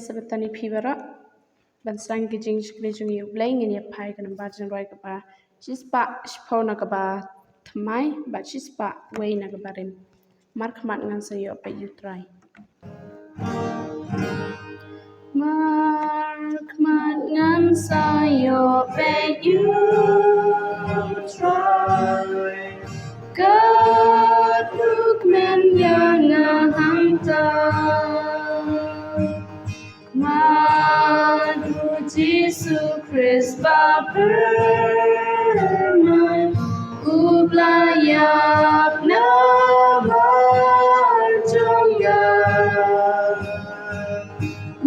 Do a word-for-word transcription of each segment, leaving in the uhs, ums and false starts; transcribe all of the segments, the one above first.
Sabbaton ïa phi baroh. Ban sdang ki jingshakri jong ngi ïa U Blei, ngin ïa phai ka nambar jingrwai kaba shispah shiphew na kaba thymmai bad shispah wei na kaba rim. Markhmat ngan sa ïoh peit ïa U Trai. Markhmat ngan sa ïoh peit ïa U Trai. Katno kmen ïa nga hangta. Khmat U Jisu Khrist ba pyrnai, u ba la ïap namar jong nga.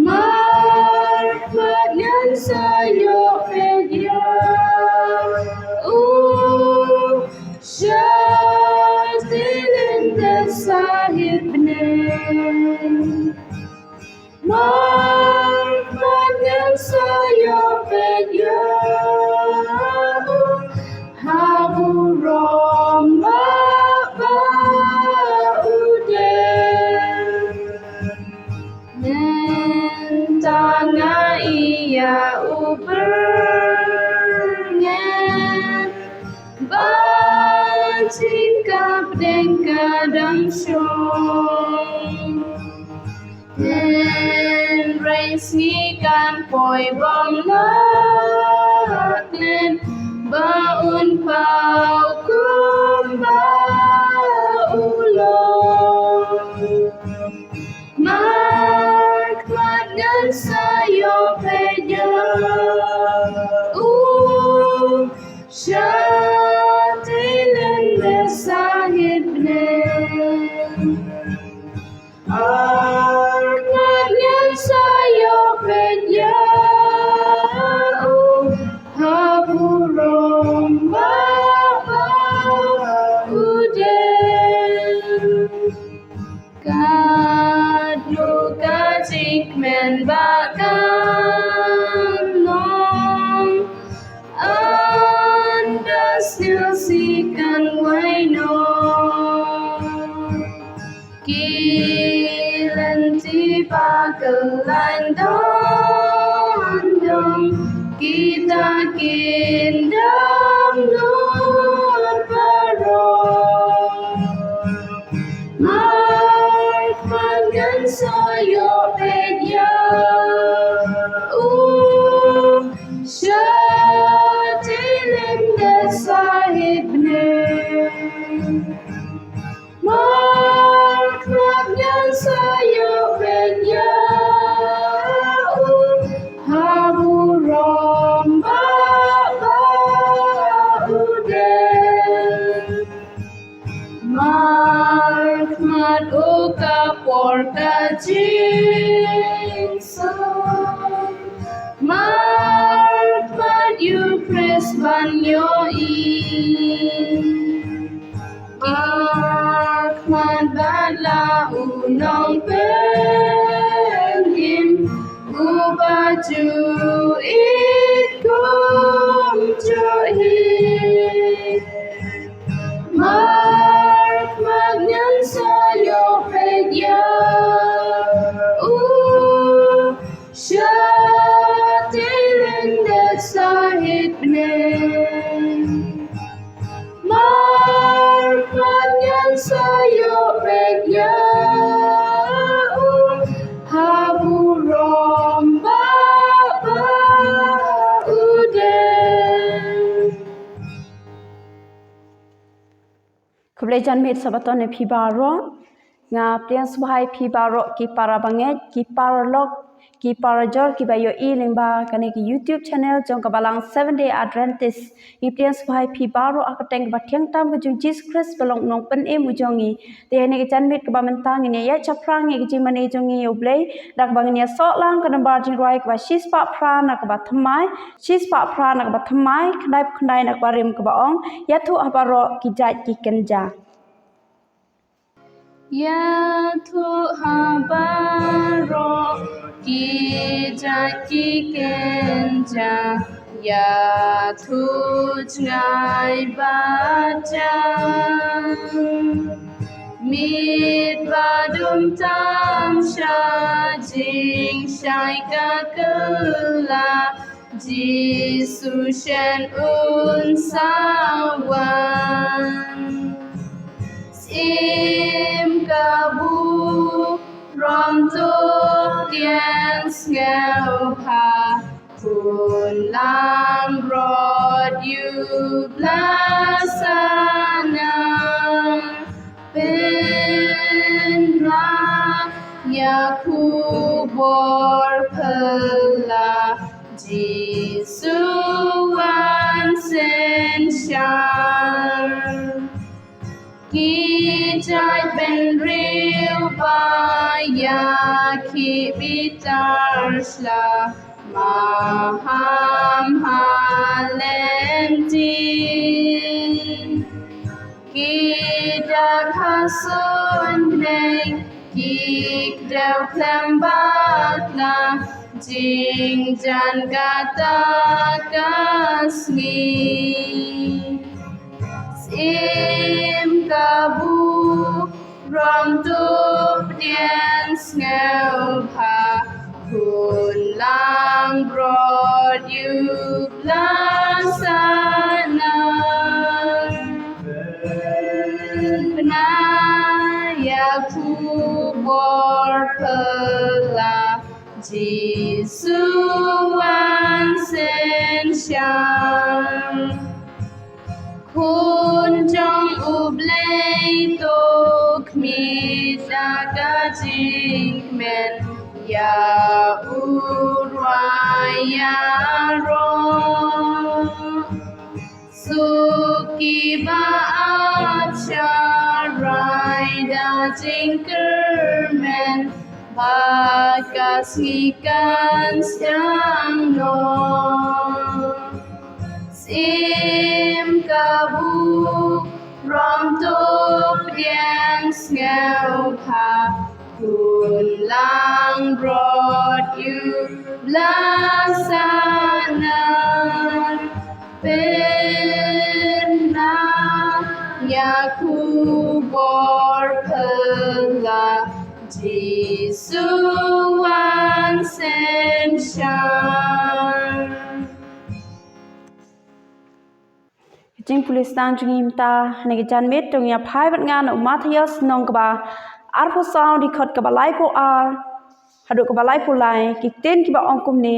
Markhmat ngan sa ïoh peit ïa u, shatei lyndet sahit bneng. Markhmat ngan sa ïoh peit ïa u, ha burom ba, ba u dei. Mynta nga ïa u byrngem, ba jingkyrpang ka dang shong. Hynrei sngi kan poi bym lah klet, ba un paw kumba u long. Markhmat ngan sa ïoh peit ïa u, shatei lyndet sahit bneng. Markhmat ngan sa ïoh peit ïa u, ha burom ba, ba u dei. Katno ka jingkmen ba kan long, ynda sngewsih kan wai noh. Ki lynti ba kyllaiñ don dong, kita kin dang nud baroh. Markhmat ngan sa ïoh peit ïa u, shatei lyndet sahit bneng. Markhmat ngan sa ïoh peit ïa u, ha burom ba, ba u dei. Markhmat u ka por ka jingsuk. Markhmat ïa u Khrist ban ïohi. Markhmat bad la u Nongpynim, uba ju ïeit kumjuh hi. Markhmat ngan sa ïoh peit ïa u, shatei lyndet sahit bneng. Markhmat ngan sa ïoh peit ïa u, ha burom ba, ba u dei. Khublei janmiet Sabbaton ïa phi baroh. Nga pdiang sngewbha ïa phi baroh ki para bangeit, ki paralok, ki parajor kiba ïohi lyngba kane ka YouTube channel jong ka Balang Seventh Day Adventist. Ngi pdiang sngewbha ïa phi baroh ha ka kyrteng kaba thiang tam ka jong U Jisu Khrist uba long u Nongpynim u jong ngi. Te ha kane ka janmiet kaba mynta ngin ïa ïaid shaphrang ïa ka jingmane jong ngi ïa U Blei da kaba ngin ïa soh lang ka nambar jingrwai kaba shispah phra na kaba thymmai, shispah phra na kaba thymmai, khyndaiphew khyndai na kaba rim, kaba ong: Ïathuh ha baroh ki jait ki kynja. Ïathuh ha baroh ki jait ki kynja, ïathuh jngai bad jan. Mit ba dum tam sha jingshai ka kylla, Jisu shen un sa wan. Syiem ka burom to kien sngewbha, khun langbrot ïa u Blei sa nang. Pynbna ïa khubor phylla, Jisu wan synshar. Ki jait bynriew ba ïa ki bitar sla maham ha lynti. Ki dak ha suiñ bneng, ki kdew khlem bakla, jingjan kata ka sngi. Syiem ka burom to pdiang sngewbha, khun langbrot ïa u Blei sa nang. Pynbna ïa khubor phylla, Jisu wan synshar. Khun jong U Blei to khmih da ka jingkmen, ïa u rwai ïaroh. Suk kiba ap sharai da jingkyrmen, ba ka sngi kan sdang noh. Syiem ka burom to pdiang sngewbha, khun langbrot ïa u Blei sa nang. Pynbna ïa khubor phylla, Jisu wan synshar. Ka jingpule sdang jong ngi mynta ha kane ka janmiet to ngin ïa phai bad nga na u Mathaios lynnong kaba arphew saw, dkhot kaba laiphew ar haduh kaba laiphew lai. Ki ktien kiba ong kumne: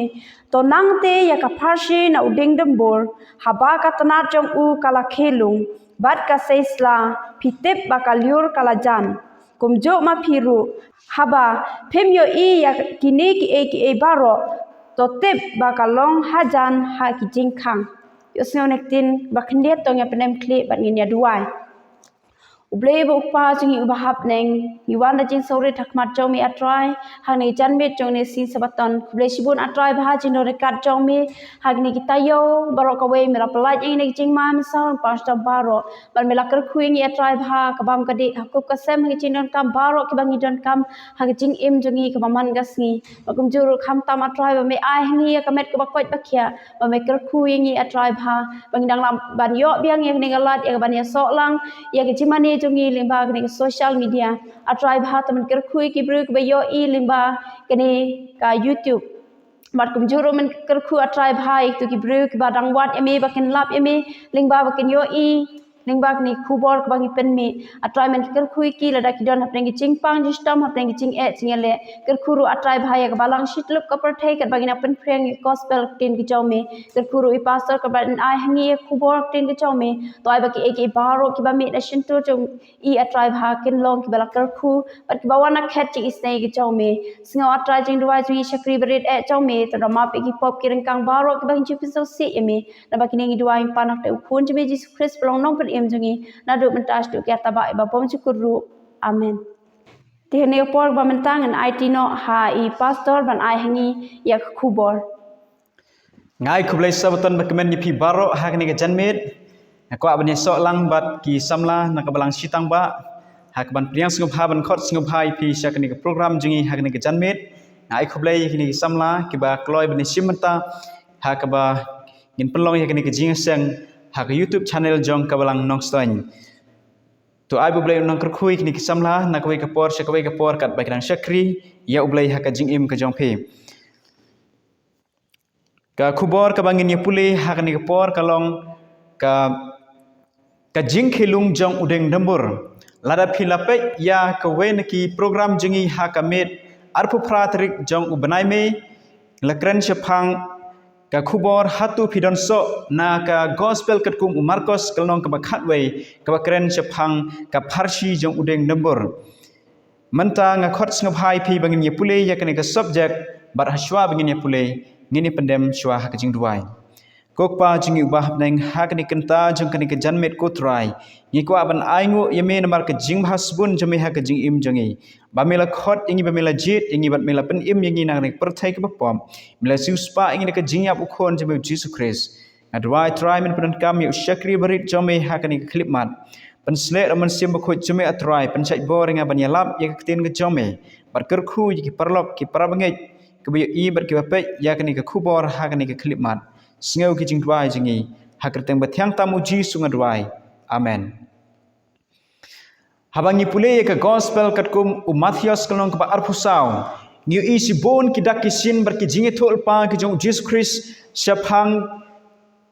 To nangta ïa ka pharshi na u dieng dymbur, haba ka tnat jong u ka la khie lung bad ka sei sla, phi tip ba ka lyiur ka la jan. Kumjuh ma phi ruh, haba phim ïohi ïa kine kiei kiei baroh, to tip ba ka long hajan ha ki jingkhang. Ïohsngew na ka ktien ba khyndiat, to ngin ïa pyndem khlieh bad ngin ïa duwai. U Blei bad u Kpa jong ngi uba ha bneng, ngi wan da jingsngewrit ha khmat jong me, A Trai, ha kane ka janmiet jong kane ka sngi Sabaton. Khublei shibun, A Trai, ba ha ka jingdon ryngkat jong me ha kine ki taïew baroh kawei, me la pyllait ïa ngi na ki jingma mynsaw, pang shitom baroh. Bad me la kyrkhu ïa ngi, A Trai, ba ha ka bam ka dih, ha kup ka sem, ha ki jingdonkam baroh kiba ngi donkam ha ka jingim jong ngi kaba man ka sngi. Bad kumjuh ruh khamtam, A Trai, ba me ai ha ngi ïa ka met kaba koit ba khiah, ba me kyrkhu ïa ngi, A Trai, ba ha ba ngi dang lah ban ïoh biang ïa kane ka lad ïa kaban ïasoh lang ïa ka jingmane jong ngi lyngba kane ka social media. A Trai, ba ha to men kyrkhu ïa ki briew kiba ïohi lyngba kane ka YouTube. Bad kumjuh ruh men kyrkhu, A Trai, ba ha ïa kito ki briew kiba dang wad ïa me ba kin lap ïa me lyngba ba kin ïohi lyngba kane ka khubor kaba ngi pynmih. A Trai, men kyrkhu ïa ki lada ki don hapdeng ki jingpang jingshitom, hapdeng ki jingeh jingïaleh. Kyrkhu ruh, A Trai, ba ha ïa ka Balang Shi Tyllup ka pyrthei katba ngi nang pynphriang ïa ka gospel, ka ktien ka jong me. Kyrkhu ruh ïa i pastor kaba yn ai ha ngi ïa ka khubor, ka ktien ka jong me. To ai ba kiei kiei baroh kiba mih na shyntur jong i, A Trai, ba ha kin long kiba la kyrkhu bad kiba wan na khet jingisynei ka jong me. Sngew, A Trai, jingduwai jong ngi shakri barit eh jong me. To da map ïa ki pop ki ryngkang baroh kiba ngi ju pynsngewsih ïa me. Naba kine ngi duwai ngi pan ha ka kyrteng u Khun jong me Jisu Khrist, ba long Nongpynim jong ngi, naduh mynta shaduh ki ar tabak iba bymjukut ruh. Amen. Te ha kane ka por ba mynta ngan aiti noh ha i pastor ban ai ha ngi ïa ka khubor. Nga ai khublei Sabaton ba kmen ïa phi baroh ha kane ka janmiet. Nga kwah ban ïasoh lang bad ki samla na ka Balang Shitang Bah ha kaban pdiang sngewbha ban khot sngewbha ïa phi sha kane ka program jong ngi ha kane ka janmiet. Nga ai khublei ïa kine ki samla kiba kloi ban ïashim bynta ha kaba ngin pynlong ïa kane ka jingïaseng ha ka YouTube channel jong ka Balang Nongstoiñ. To ai ba U Blei un nang kyrkhu ïa kine ki samla na kawei ka por sha kawei ka por katba ki nang shakri ïa U Blei ha ka jingim ka jong phi. Ka khubor kaba ngin ïa pule ha kane ka por ka long ka ka jingkhie lung jong u dieng dymbur. Lada phi la peit ïa kawei na ki program jong ngi ha ka miet arphew phra tarik jong u bnai Mei, la kren shaphang ka khubor hato phi don soh, na ka gospel katkum u Markos ka lynnong kaba khatwei kaba kren shaphang ka pharshi jong u dieng dymbur. Mynta nga khot sngewbha ïa phi ba ngin ïa pule ïa kane ka subject, bad hashwa ba ngin ïa pule, ngin ïa pyndem shwa ha ka jingduwai. Ko Kpa jong ngi uba ha bneng, ha kane ka kynta jong kane ka janmiet ko Trai, ngi kwah ban ainguh ïa me namar ka jingbha sbun jong me ha ka jingim jong ngi. Ba me la khot ïa ngi, ba me la jied ïa ngi, bad me la pynim ïa ngi na kane ka pyrthei kaba pop. Me la siewspah ïa ngi na ka jingïap u Khun jong me u Jisu Khrist. Nga duwai Trai men pyndonkam ïa u shakri barit jong me ha kane ka khyllipmat. Pynshlur ïa u Mynsiem Bakhuid jong me ah Trai, pynshait bor ïa nga ban ïalap ïa ka ktien ka jong me. Bad kyrkhu ïa ki paralok, ki parabangeit, kiba ïohi bad kiba peit ïa kane ka khubor ha kane ka khyllipmat. Sngew ki jingduwai jong ngi, ha ka kyrteng bathiang tam u Jisu nga duwai. Amen. Haba ngi pule ïa ka gospel katkum u Mathaios ka lynnong kaba arphew saw, ngi ïohi shibun ki dak ki shin bad ki jingïathuhlypa ki jong u Jisu Khrist shaphang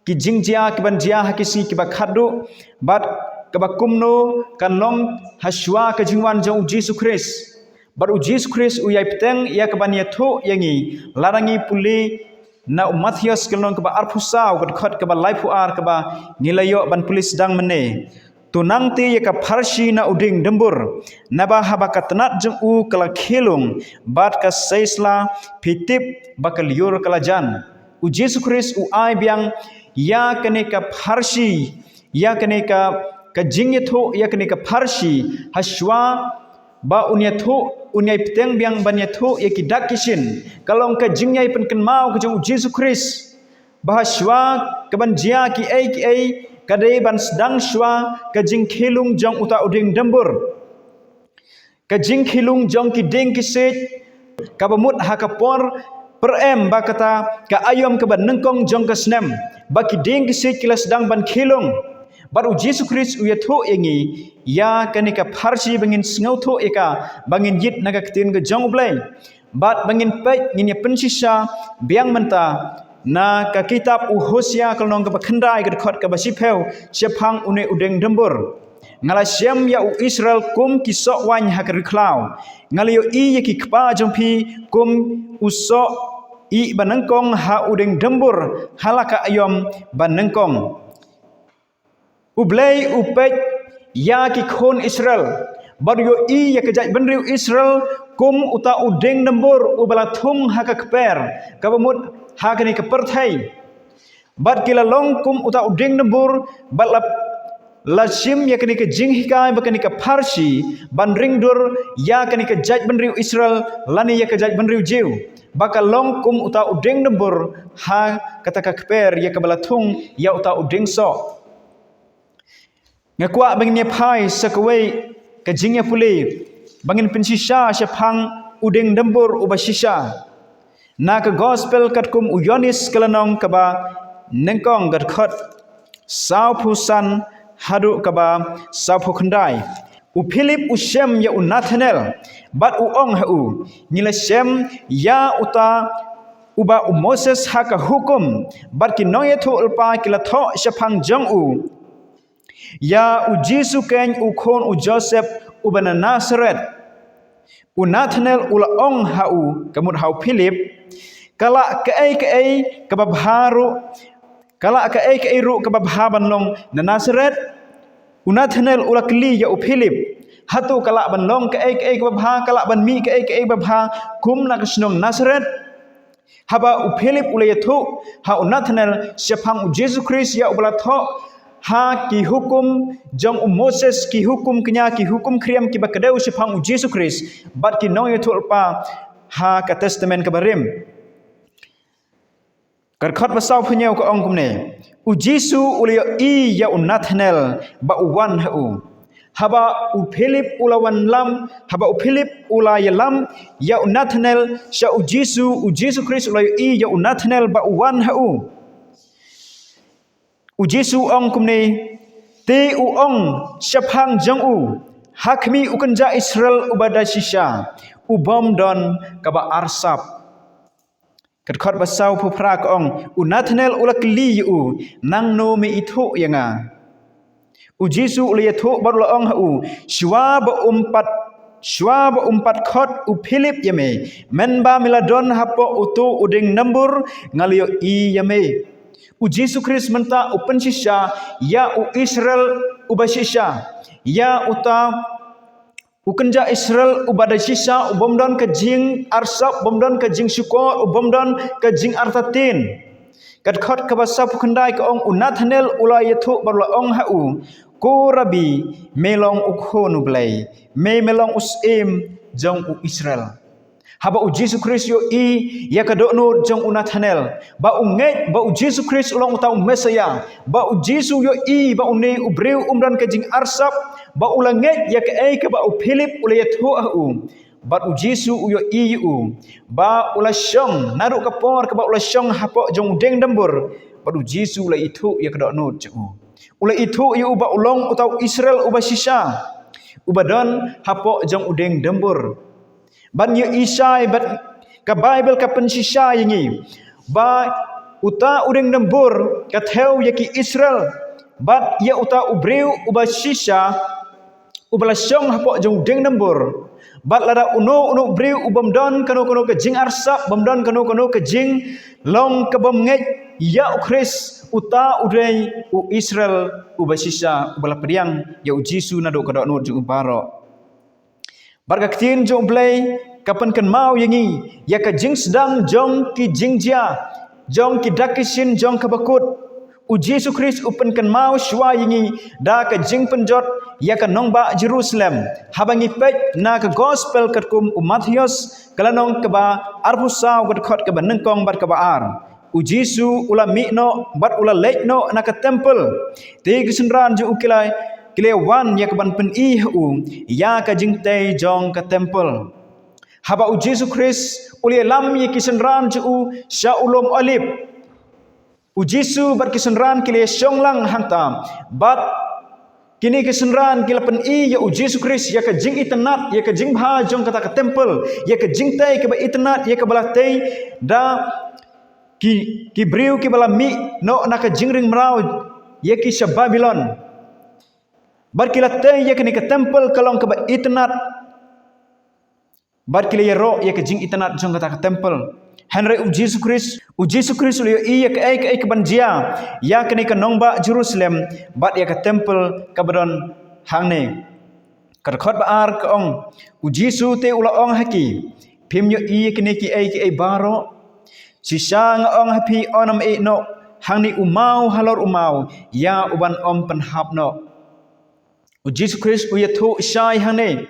ki jingjia kiban jia ha ki sngi kiba khatduh, bad kaba kumno kan long hashwa ka jingwan jong u Jisu Khrist. Bad u Jisu Khrist u ïai bteng ïa kaban ïathuh ïa ngi, lada ngi pule na u Mathaios ka lynnong kaba arphew saw, ka dkhot kaba laiphew ar kaba ngi la ïoh ban pule sdang mynne. To nangta ïa ka pharshi na u dieng dymbur, naba haba ka tnat jong u ka la khie lung, bad ka sei sla, phi tip ba ka lyiur ka la jan. U Jisu Khrist u ai biang ïa kane ka pharshi, ïa kane ka, ka jingïathuh, ïa kane ka pharshi, hashwa ba un ïathuh, un ïai bteng biang ban ïathuh ïa ki dak ki shin. Ka long ka jingïai pynkynmaw ka jong u Jisu Khrist ba hashwa kaban jia kiei kiei, ka dei ban sdang shwa ka jingkhie lung jong uta u dieng dymbur. Ka jingkhie lung jong ki dieng ki siej kaba mut ha ka por pyrem, ba kata ka aïom kaba nyngkong jong ka snem, ba ki dieng ki siej ki la sdang ban khie lung. Bad u Jisu Khrist u ïathuh ïa ngi ïa kane ka pharshi ba ngin sngewthuh ïa ka, ba ngin ïit na ka ktien ka jong u Blei. Bad ba ngin peit, ngin ïa pynshisha biang mynta na ka kitab u Hosea ka lynnong kaba khyndai, ka dkhot kaba shiphew, shaphang une u dieng dymbur. Nga la shem ïa u Israel kum ki soh waiñ ha ka ri khlaw. Nga la ïohi ïa ki kpa jong phi kum u soh ïeh ba nyngkong ha u dieng dymbur ha la ka aïom ba nyngkong. U Blei u peit ïa ki khun Israel, bad u ïohi ïa ka jaitbynriew Israel kum uta u dieng dymbur uba la thung ha ka kper, kaba mut ha kane ka pyrthei. Bad ki la long kum uta u dieng dymbur, bad la, la shim ïa kane ka jinghikai bad kane ka pharshi ban ringdur ïa kane ka jaitbynriew Israel lane ïa ka jaitbynriew Jiw, ba ka long kum uta u dieng dymbur ha kata ka kper ïa kaba la thung ïa uta u dieng soh. Nga kwah ba ngin ïa phai sa kawei ka jingïapule, ba ngin pynshisha shaphang u dieng dymbur uba shisha. Na ka gospel katkum u Ïoannis ka lynnong kaba nyngkong, ka dkhot sawphew san haduh kaba sawphew khyndai. U Philip u shem ïa u Nathanael, bad u ong ha u, ngi la shem ïa uta uba u Moses ha ka hukum, bad ki nongïathuhlypa ki la thoh shaphang jong u, ïa u Jisu keiñ u khun u Joseph uba na Nasaret. U Nathanael u la ong ha u, ka mut ha u Philip, ka lah kaei kaei kaba bha ruh, ka lah kaei kaei ruh kaba bha ban long na Nasaret. U Nathanael u la kylli ïa u Philip, hato ka lah ban long kaei kaei kaba bha, ka lah ban mih kaei kaei kaba bha kum na ka shnong Nasaret? Haba u Philip u la ïathuh ha u Nathanael shaphang u Jisu Khrist, ïa uba la thoh ha ki hukum jong u Moses, ki hukum kñia, ki hukum khriam kiba kdew shaphang u Jisu Khrist, bad ki nongïathuhlypa ha ka Testament kaba rim. Ka dkhot ba sawphew hynñiew ka ong kumne, u Jisu u la ïohi ïa u Nathanael ba u wan ha u. Haba u Philip u la wanlam, haba u Philip u la ïalam ïa u Nathanael sha u Jisu, u Jisu Khrist u la ïohi ïa u Nathanael ba u wan ha u. U Jisu u ong kumne, Te u ong shaphang jong u, ha khmih u kynja Israel uba da shisha, u bym don kaba arsap. Ka dkhot ba saw phew phra ka ong, u Nathanael u la kylli ïa u, nangno me ithuh ïa nga? U Jisu u la ïathuh bad u la ong ha u, shuwa ba um pat, shuwa ba um pat khot u Philip ïa me, mynba me la don hapoh uto u dieng nambur, nga la ïohi ïa me. U Jisu Khrist mynta u pynshisha ïa u Israel uba shisha, ïa uta u kynja Israel uba da shisha, u bym don ka jingarsap, bym don ka jingshukor, u bym don ka jingartatien. Ka dkhot kaba saw phew khyndai ka ong, u Nathanael u la ïathuh bad u la ong ha u, ko Rabbi, me long u khun u Blei, me me long u syiem jong u Israel. Haba u Jisu Khrist u ïohi ïa ka dohnud jong u Nathanael, ba u ngeit ba u Jisu Khrist u long uta u Messaïah, ba u Jisu u ïohi ba une u briew um don ka jingarsap, ba u la ngeit ïa kaei kaba u Philip u la ïathuh ha u. Bad u Jisu u ïohi ïa u, ba u la shong, naduh ka por kaba u la shong hapoh jong u dieng dambur, bad u Jisu u la ithuh ïa ka dohnud jong u. U la ithuh ïa u ba u long uta u Israel uba shisha, uba don hapoh jong u dieng dambur. Bad ngi ïohi shai, bad ka Baibl ka pynshisha ïa ngi, ba uta u dieng dambur ka thew ïa ki Israel, bad ïa uta u briew uba shisha, uba la shong hapoh jong u dieng dambur. Bad lada uno uno u briew u bym don kano kano ka jingarsap, bym don kano kano ka jinglong ka bym ngeit ïa u Khrist, uta u dei u Israel uba shisha, uba la pdiang ïa u Jisu naduh ka dohnud jong u baroh. Bad ka ktien jong u Blei ka pynkynmaw ïa ngi ïa ka jingsdang jong ki jingjia, jong ki dak ki shin jong kaba kut. U Jisu Khrist u pynkynmaw shuwa ïa ngi da ka jingpynjot ïa ka nongbah Jerusalem. Haba ngi peit na ka Gospel katkum u Mathaios, ka lynnong kaba arphew saw, ka dkhot kaba nyngkong bad kaba ar. U Jisu u la mih noh bad u la leit noh na ka templ. Te ki synran jong u ki la, ki la wan ïa kaban pyni ha u ïa ka jingtei jong ka templ. Haba u Jisu Khrist u la ïalam ïa ki synran jong u sha u lum Olib, u Jisu bad ki synran ki la shong lang hangta. Bad kine ki synran ki la pyni ïa u Jisu Khrist ïa ka jingitynnad, ïa ka jingbha jong kata ka templ, ïa ka jingtei kaba itynnad, ïa kaba la tei da ki, ki briew kiba la mih noh na ka jingring mraw ïa ki sha Babilon. Bad ki la tei ïa kane ka templ ka long kaba itynnad. Bad ki la ïaroh ïa ka jingitynnad jong kata ka templ. Hynrei u Jisu Khrist, u Jisu Khrist u la ïohi ïa kaei kaei kaban jia ïa kane ka nongbah Jerusalem, bad ïa ka templ kaba don hangne. Ka dkhot ba ar ka ong, u Jisu te u la ong ha ki, phim ïohi ïa kine kiei kiei baroh? Shisha nga ong ha phi, yn ym ïeh noh hangne u maw halor u maw ïa uban ym pynhap noh. U Jisu Khrist u ïathuh shai hangne,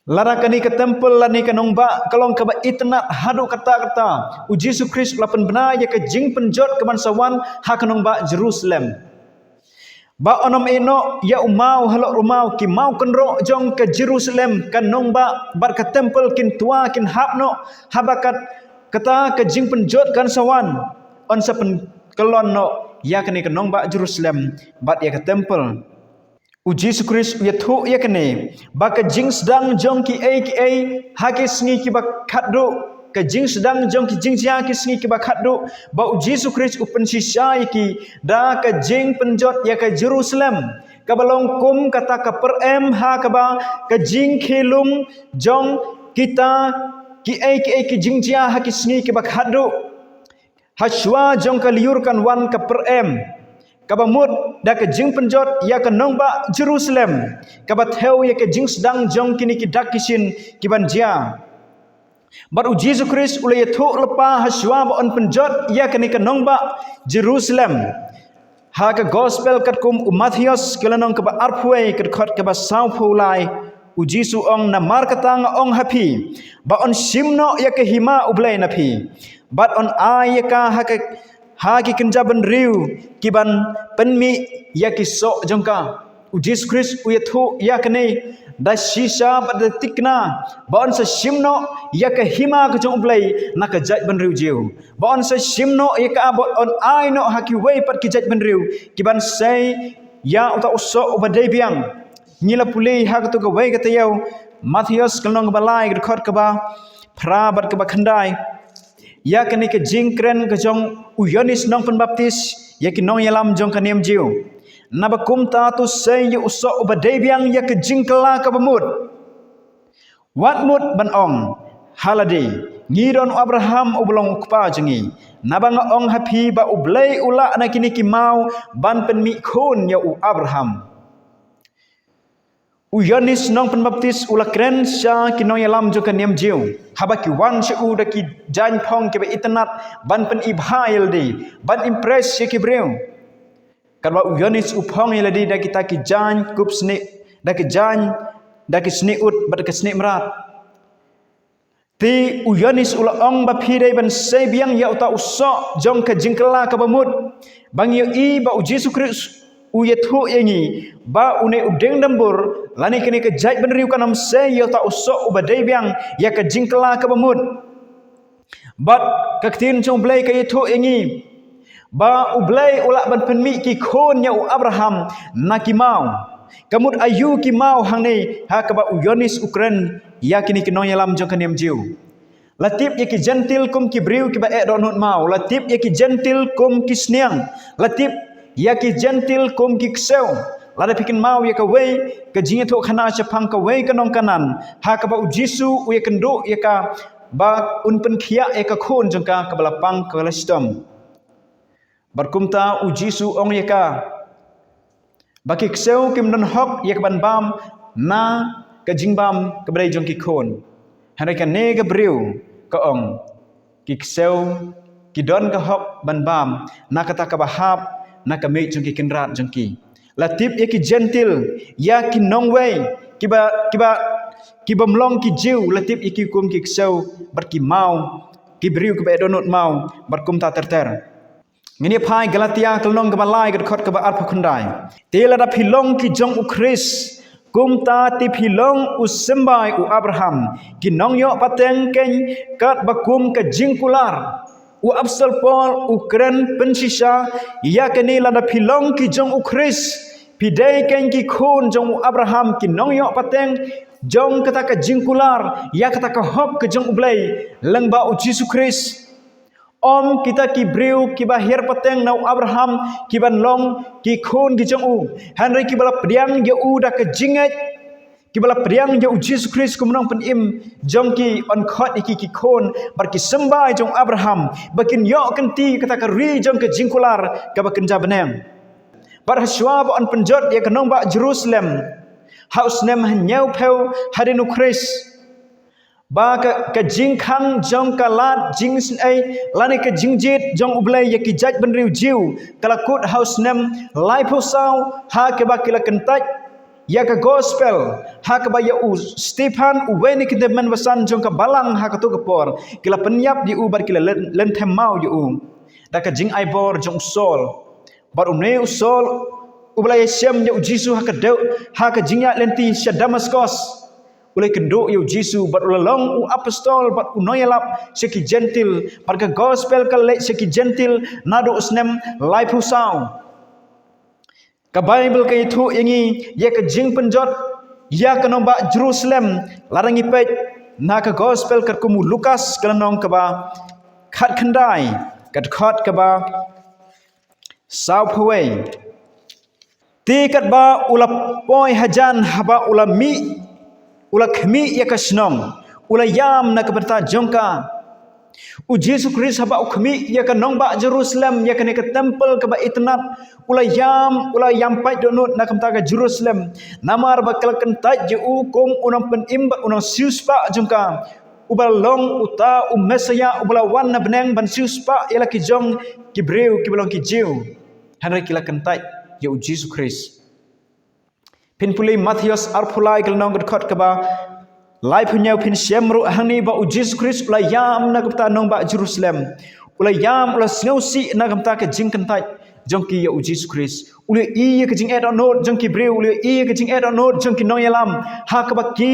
lada kane ka templ lane ka nongbah ka long kaba itynnad haduh katta katta, u Jisu Khrist u la pynbna ïa ka jingpynjot kaban sa wan ha ka nongbah Jerusalem. Ba yn ym ïeh noh ïa u maw halor u maw, ki maw kynroh jong ka Jerusalem, ka nongbah bad ka templ kin twa kin hap noh, haba kat, kata ka jingpynjot kan sa wan, yn sa pynkyllon noh ïa kane ka nongbah Jerusalem bad ïa ka templ. U Jisu Khrist u ïathuh ïa kane, ba ka jingsdang jong kiei kiei ha ki sngi kiba khatduh, ka jingsdang jong ki jingjia ki sngi kiba khatduh, ba u Jisu Khrist u pynshisha ïa ki da ka jingpynjot ïa ka Jerusalem, kaba long kum kata ka pyrem ha kaba ka jingkhie lung jong kita kiei kiei ki jingjia ha ki sngi kiba khatduh. Hashwa jong ka lyiur kan wan ka pyrem, kaba mut da ka jingpynjot ïa ka nongbah Jerusalem, kaba thew ïa ka jingsdang jong kine ki dak ki shin kiban jia. Bad u Jisu Khrist u la ïathuh lypa hashwa ba yn pynjot ïa kane ka nongbah Jerusalem. Ha ka Gospel katkum u Mathaios, ka lynnong kaba arphew wei, ka dkhot kaba sawphew lai, u Jisu u ong, namar kata nga ong ha phi, ba yn shim noh ïa ka hima U Blei na phi, bad yn ai ïa ka ha ka, ha ki kynja bynriew kiban pynmih ïa ki soh jong ka. U Jisu Khrist u ïathuh ïa kane da shisha bad da tikna, ba yn sa shim noh ïa ka hima ka jong U Blei na ka jaitbynriew Jiw. Ba yn sa shim noh ïa ka bad yn ai noh ha kiwei pat ki jaitbynriew kiban sei ïa uta u soh uba dei biang. Ngi la pule ha katu kawei ka taïew, Mathaios ka lynnong kaba lai, ka dkhot kaba phra bad kaba khyndai, ïa kane ka jingkren ka jong u Ïoannis Nongpynbaptis ïa ki nongïalam jong ka niam Jiw. Naba kumta to sei ïa u soh uba dei biang ïa ka jingkylla kaba mut. Wat mut ban ong ha lade, ngi don u Abraham uba long u kpa jong ngi. Naba nga ong ha phi ba U Blei u lah na kine ki maw ban pynmih khun ïa u Abraham. U Ïoannis Nongpynbaptis u la kren sha ki nongïalam jong ka niam Jiw haba ki wan sha u da ki jaiñ phong kiba itynnat ban pynibha ïa lade, ban impress ïa ki briew. Katba u Ïoannis u phong ïa lade da kita ki jaiñ kup snieh, da ki jaiñ, da ki snieh ut bad ka snieh mrad. Te u Ïoannis u la ong ba phi dei ban sei biang ïa uta u soh jong ka jingkylla kaba mut. Ba ngi ïohi ba u Jisu Khrist u ïathuh ïa ngi ba une u dieng dambur lane kane ka jaitbynriew kan ym sei ïa uta u soh uba dei biang ïa ka jingkylla kaba mut. Bad ka ktien jong U Blei ka ïathuh ïa ngi ba U Blei u lah ban pynmih ki khun ïa u Abraham na ki maw. Ka mut aïu ki maw hangne ha kaba u Ïoannis u kren ïa kine ki nongïalam jong ka niam Jiw. La tip ïa ki Jentil kum ki briew kiba eh dohnud maw. La tip ïa ki Jentil kum ki sniang. La tip ïa ki Jentil kum ki ksew. Lada phi kynmaw ïa kawei ka jingïathuhkhana shaphang kawei ka nong Kanaan ha kaba u Jisu u ïakynduh ïa ka ba un pynkhiah ïa ka khun jong ka kaba la pang, kaba la shitom. Bad kumta u Jisu u ong ïa ka ba ki ksew kim don hok ïa ka ban bam na ka jingbam kaba dei jong ki khun. Hynrei kane ka briew ka ong ki ksew ki don ka hok ban bam na kata kaba hap na ka miej jong ki kynrad jong ki. La tip ïa ki Jentil, ïa ki nongwei kiba, kiba, ki bym long ki Jiw, la tip ïa ki kum ki ksew bad ki maw, ki briew kiba eh dohnud maw. Bad kumta ter ter. Ngin ïa phai Galatia ka lynnong kaba lai, ka dkhot kaba arphew khyndai. Te lada phi long ki jong u Khrist, kumta te phi long u symbai u Abraham, ki nongïoh pateng keiñ katba kum ka jingkular. U Apostol Paul u kren pynshisha ïa kane, lada phi long ki jong u Khrist, phi dei keiñ ki khun jong u Abraham, ki nongïoh pateng jong kata ka jingkular ïa kata ka hok ka jong U Blei lyngba u Jisu Khrist. Ym kita ki briew kiba hiar pateng na u Abraham ki ban long ki khun ki jong u, hynrei kiba la pdiang ïa u da ka jingngeit, kiba la pdiang ïa u Jisu Khrist kum u nongpynim jong ki, yn khot ïa ki ki khun bad ki symbai jong u Abraham, ba kin ïoh kynti kata ka ri jong ka jingkular kaba kynja bneng. Bad hashwa ba yn pynjot ïa ka nongbah Jerusalem ha u snem hynñiewphew hadien u Khrist, ba ka, ka jingkhang jong ka lad jingsynei lane ka jingjied jong U Blei ïa ki jaitbynriew Jiw ka la kut ha u snem laiphew saw, ha kaba ki la kyntait ïa ka gospel, ha kaba ïa u Stephan, uwei na ki tymmen basan jong ka balang ha kato ka por, ki la pynïap ïa u bad ki la lyn, lynthem maw ïa u da ka jingai bor jong u Saul. Bad une u Saul uba la ïashem ïa u Jisu ha ka dewïong, ha ka jingïaid lynti sha Damaskos, u la ïakynduh ïa u Jisu bad u la long u apostol bad u nongïalap sha ki Jentil, bad ka gospel ka la leit sha ki Jentil naduh u snem laiphew saw. Ka Baibl ka ïathuh ïa ngi ïa ka jingpynjot ïa ka nongbah Jerusalem lada ngi peit na ka gospel katkum u Lukas ka lynnong kaba khatkhyndai, ka dkhot kaba sawphew wei. Te katba u la poi hajan, haba u la mih, u la khmih ïa ka shnong, u la ïam na ka bynta jong ka. U Jisu Khrist haba u khmih ïa ka nongbah Jerusalem, ïa kane ka templ kaba itynnat, u la ïam, u la ïam pait dohnud na ka bynta ka Jerusalem. Namar ba ka la kyntait ïa u kum u nongpynim bad u nongsiewspah jong ka, uba long uta u Messaïah uba la wan na bneng ban siewspah ïa la ki jong ki briew kiba long ki Jiw. Hynrei ki la kyntait ïa u Jisu Khrist. Phin pule Mathaios arphew lai ka lynnong, ka dkhot kaba laiphew hynñiew, phin shem ruh hangne ba u Jisu Khrist u la ïam na ka bynta nongbah Jerusalem. U la ïam, u la sngewsih na ka bynta ka jingkyntait jong ki ïa u Jisu Khrist. U la ïohi ïa ka jingeh dohnud jong ki briew, u la ïohi ïa ka jingeh dohnud jong ki nongïalam, ha kaba ki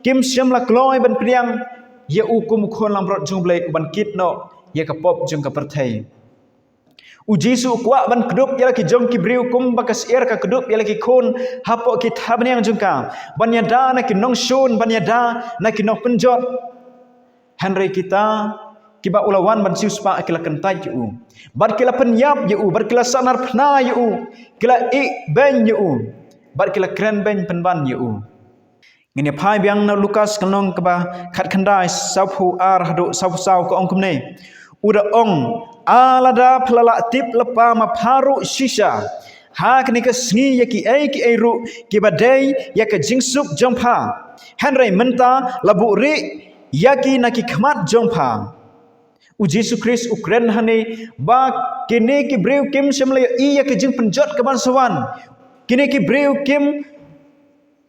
kim shym la kloi ban pdiang ïa u kum u khun langbrot jong U Blei uban kit noh ïa ka pop jong ka pyrthei. U Jisu u kwah ban kdup ïa la ki jong ki briew kumba ka syiar ka kdup ïa la ki khun hapoh ki thapniang jong ka, ban ïada na ki nongshun, ban ïada na ki nongpynjot. Hynrei kita kiba u la wan ban siewspah ki la kyntait ïa u, bad ki la pynïap ïa u, bad ki la sahnarphna ïa u, ki la ïehnoh ïa u, bad ki la kren beiñ pynban ïa u. Ngin ïa phai biang na Lukas ka lynnong kaba khatkhyndai, sawphew ar haduh sawphew saw, ka ong kumne: U da ong, "A lada phi la lah tip lypa ma pha ruh shisha ha kane ka sngi ïa kiei kiei ruh kiba dei ïa ka jingsuk jong pha, hynrei mynta la buhrieh ïa ki na ki khmat jong pha." U Jisu Khrist u kren hangne ba kine ki briew kim shym la ïohi ïa ka jingpynjot kaban sa wan. Kine ki briew kim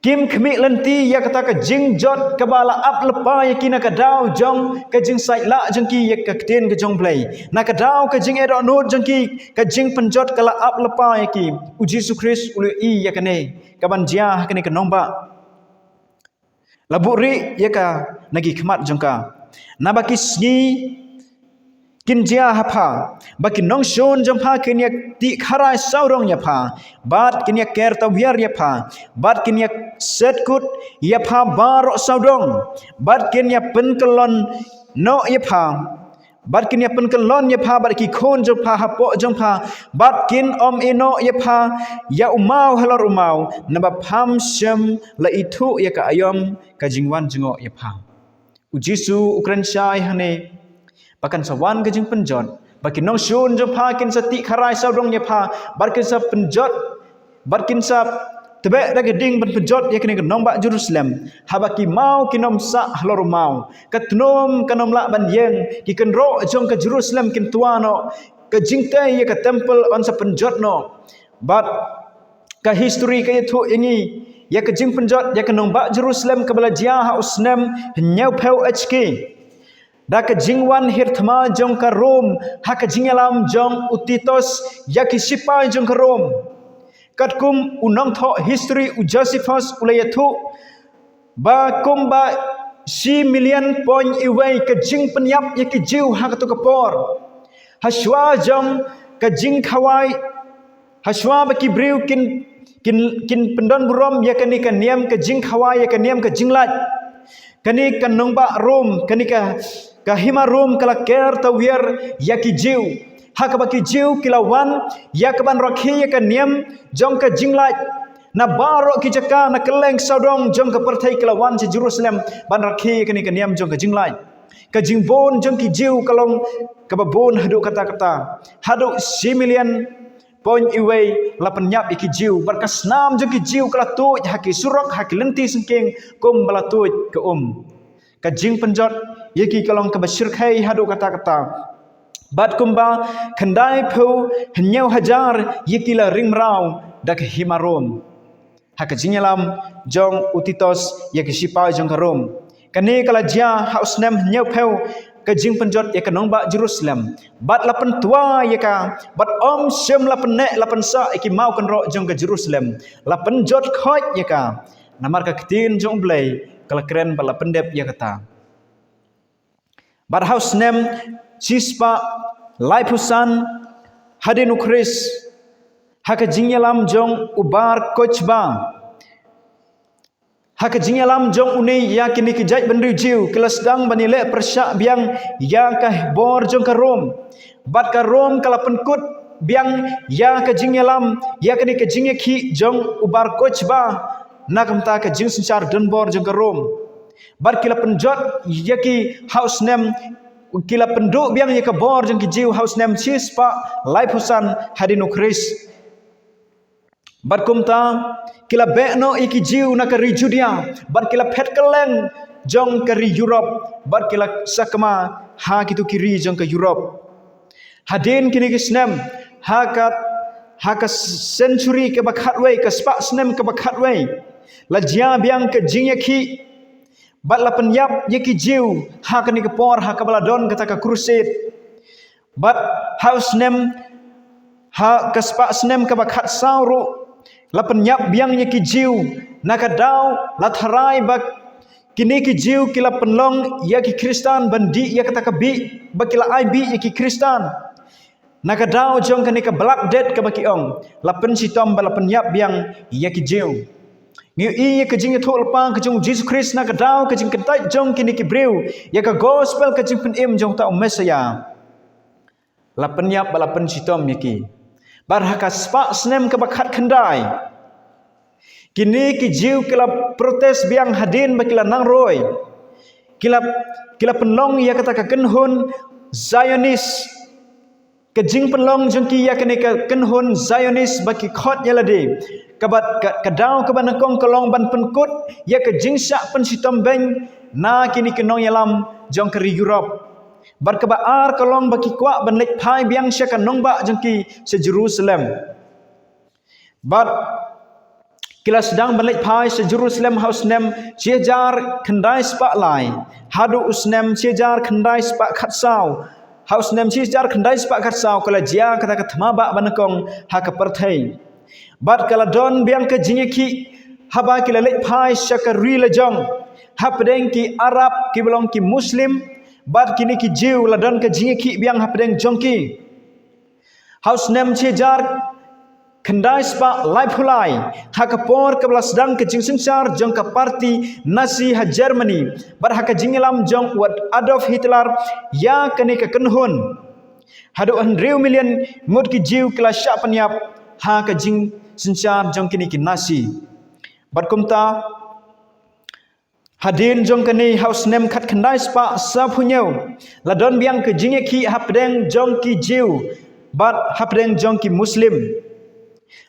kim khmih lynti ïa kata ka jingjot kaba la ap lypa ïa ki na ka daw jong ka jingsaitlah jong ki ïa ka ktien ka jong Blei, na ka daw ka jingïadohnud jong ki, ka jingpynjot ka la ap lypa ïa ki. U Jisu Khrist u la ïohi ïa kane kaban jia ha kane ka nongbah. La buhrieh ïa ka na ki khmat jong ka. Naba ki sngi kin jia ha pha ba ki nongshun jong pha kin ïa tih kharai sawdong ïa pha, bad kin ïa ker tawiar ïa pha, bad kin ïa set kut ïa pha baroh sawdong, bad kin ïa pynkyllon noh ïa pha, bad kin ïa pynkyllon ïa pha bad ki khun jong pha hapoh jong pha, bad kin ym ïehnoh ïa pha ïa u maw halor u maw, naba pham shym la ithuh ïa ka aïom ka jingwan jngoh ïa pha. U Jisu u kren shai hangne ba kan sa wan ka jingpynjot, ba ki nongshun jong pha kin sa tih kharai sawdong ïa pha, bad kin sa pynjot, bad kin sa tbeh da ka ding ban pynjot ïa kane ka nongbah Jerusalem. Haba ki maw kin ym sah halor u maw, ka tnum kan ym lah ban ïeng, ki kynroh jong ka Jerusalem kin twa noh, ka jingtei ïa ka temple yn sa pynjot noh. Bad ka history ka ïathuh ïa ngi ïa ka jingpynjot ïa ka nongbah Jerusalem kaba la jia ha u snem hynñiewphew H K, da ka jingwan hiar thma jong ka Rom ha ka jingïalam jong u Titus ïa ki sipai jong ka Rom. Katkum u nongthoh history u Josephus u la ïathuh ba kumba shi million point iwei ka jingpynïap ïa ki Jiw ha kato ka por. Hashwa jong ka jingkhawai, hashwa ba ki briew kin, kin, kin pyndon burom ïa kane ka niam ka jingkhawai, ïa ka niam ka jinglait, kane ka nongbah Rom, kane ka, ka hima Rom ka la ker tawiar ïa ki Jiw. Ha kaba ki Jiw ki la wan ïa kaban rakhe ïa ka niam jong ka jinglait na baroh ki jaka, na kylleng sawdong jong ka pyrthei ki la wan sha Jerusalem ban rakhe ïa kane ka niam jong ka jinglait. Ka jingbun jong ki Jiw ka long kaba bun haduh katta katta, haduh shi million point iwei la pynïap ïa ki Jiw, bad ka snam jong ki Jiw ka la tuid ha ki surok, ha ki lynti syngkien kumba la tuid ka um. Ka jingpynjot ïa ki ka long kaba shyrkhei haduh katta katta. Bad kumba khyndaiphew hynñiew hajar ïa ki la ring mraw da ka hima Rom ha ka jingïalam jong u Titus ïa ki sipai jong ka Rom. Kane ka la jia ha u snem hynñiewphew, ka jingpynjot ïa ka nongbah Jerusalem. Bad la pyntwa ïa ka, bad ym shym la pynneh la pynsah ïa ki maw kynroh jong ka Jerusalem. La pynjot khoit ïa ka. Namar ka ktien jong u Blei ka la kren bad la pyndep ïa kata. Bad ha u snem shispah laiphew san hadien u Khrist, ha ka jingïalam jong u Bar Kochba, ha ka jingïalam jong une ïa kine ki jaitbynriew Jiw, ki la sdang ban ïaleh pyrshah biang ïa ka bor jong ka Rom. Bad ka Rom ka la pynkut biang ïa ka jingïalam ïa kane ka jingïakhih jong u Bar Kochba na ka bynta ka jingsynshar donbor jong ka Rom. Bad ki la pynjot ïa ki ha u snem, ki la pynduh biang ïa ka bor jong ki Jiw ha u snem shispah laiphew san hadien u Khrist. Bad kumta ki la beh noh ïa ki Jiw na ka ri Judia, bad ki la phet kylleng jong ka ri Europe, bad ki la sakma ha kito ki ri jong ka Europe. Hadien kine ki snem, ha ka, ha ka century kaba khatwei, ka spah snem kaba khatwei, la jia biang ka jingïakhih bad la pynïap ïa ki Jiw ha kane ka por, ha kaba la don kata ka crusade. Bad ha u snem, ha ka spah snem kaba khatsaw ruh, la pynïap biang ïa ki Jiw, na ka daw la tharai ba kine ki Jiw ki la pynlong ïa ki Khristan ban dih ïa kata ka bih, ba ki la ai bih ïa ki Khristan. Na ka daw jong kane ka Black Death kaba ki ong, la pynshitom bad la pynïap biang ïa ki Jiw. Ngi ïohi ïa ka jingïathuhlypa ka jong u Jisu Khrist na ka daw ka jingkyntait jong kine ki briew ïa ka gospel ka jingpynim jong uta u Messaïah. La pynïap bad la pynshitom ïa ki. Bad ha ka spah snem kaba khatkhyndai, kine ki Jiw ki la protest biang hadien ba ki la nang roi. Ki la, ki la pynlong ïa kata ka kynhun Zionis. Ka jingpynlong jong ki ïa kane ka kynhun Zionis ba ki khot ïa lade, kaba ka, ka daw kaba nyngkong ka long ban pynkut ïa ka jingshah pynshitom beiñ na kine ki nongïalam jong ka ri Europe. Bad kaba ar ka long ba ki kwah ban leit phai biang sha ka nongbah jong ki sha Jerusalem. Bad ki la sdang ban leit phai sha Jerusalem ha u snem shi hajar khyndai spah lai haduh u snem shi hajar khyndai spah khatsaw. Ha u snem shi hajar khyndai spah khatsaw ka la jia kata ka thma bah ba nyngkong ha ka pyrthei. Bad ka la don biang ka jingïakhih haba ki la leit phai sha ka ri lajong hapdeng ki Arab kiba long ki Muslim bad kine ki Jiw, la don ka jingïakhih biang hapdeng jong ki. Ha u snem shi hajar khyndai spah laiphew lai, ha ka por kaba la sdang ka jingsynshar jong ka parti Nazi ha Germany bad ha ka jingïalam jong u Adolf Hitler ïa kane ka kynhun, haduh hynriew million ngut ki Jiw ki la shah pynïap ha ka jingsynshar jong kine ki Nazi. Bad kumta, hadien jong kane, ha u snem khatkhyndai spah sawphew hynñiew, la don biang ka jingïakhih hapdeng jong ki Jiw bad hapdeng jong ki Muslim.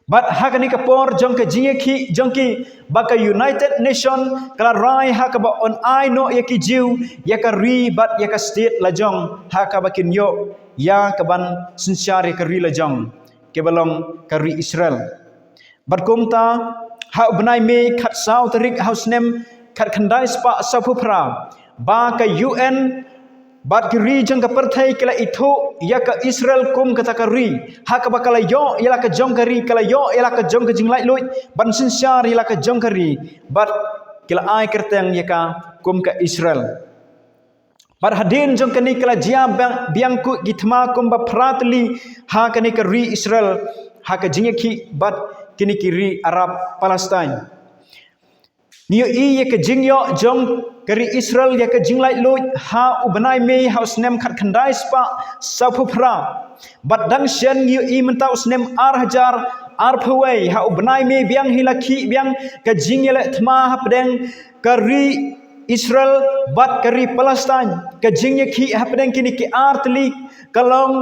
Bad ha kane ka por jong ka jingïakhih jong ki, ba ka United Nation ka la rai ha kaba yn ai noh ïa ki Jiw ïa ka ri bad ïa ka state lajong ha kaba kin ïoh ïa kaban synshar ïa ka ri lajong, kaba long ka ri Israel. Bad kumta, ha u bnai May khatsaw tarik ha u snem khatkhyndai spah sawphew phra, ba ka U N bad ki ri jong ka pyrthei ki la ithuh ïa ka Israel kum kata ka ri, ha kaba ka la ïoh ïa la ka jong ka ri, ka la ïoh ïa la ka jong ka jinglaitluid ban synshar ïa la ka jong ka ri, bad ki la ai kyrteng ïa ka kum ka Israel. Bad hadien jong kane ka la jia biang, biang ki thma kumba phra tylli ha kane ka ri Israel, ha ka jingïakhih bad kine ki ri Arab Palestine. Ngi ïohi ïa ka jingïoh jong ka ri Israel ïa ka jinglaitluid ha u bnai May ha u snem khatkhyndai spah sawphew phra. Bad dang shen ngi ïohi mynta u snem ar hajar arphew wei, ha u bnai May biang hi la khih biang ka jingïaleh thma hapdeng ka ri Israel bad ka ri Palestine. Ka jingïakhih hapdeng kine ki ar tylli ka long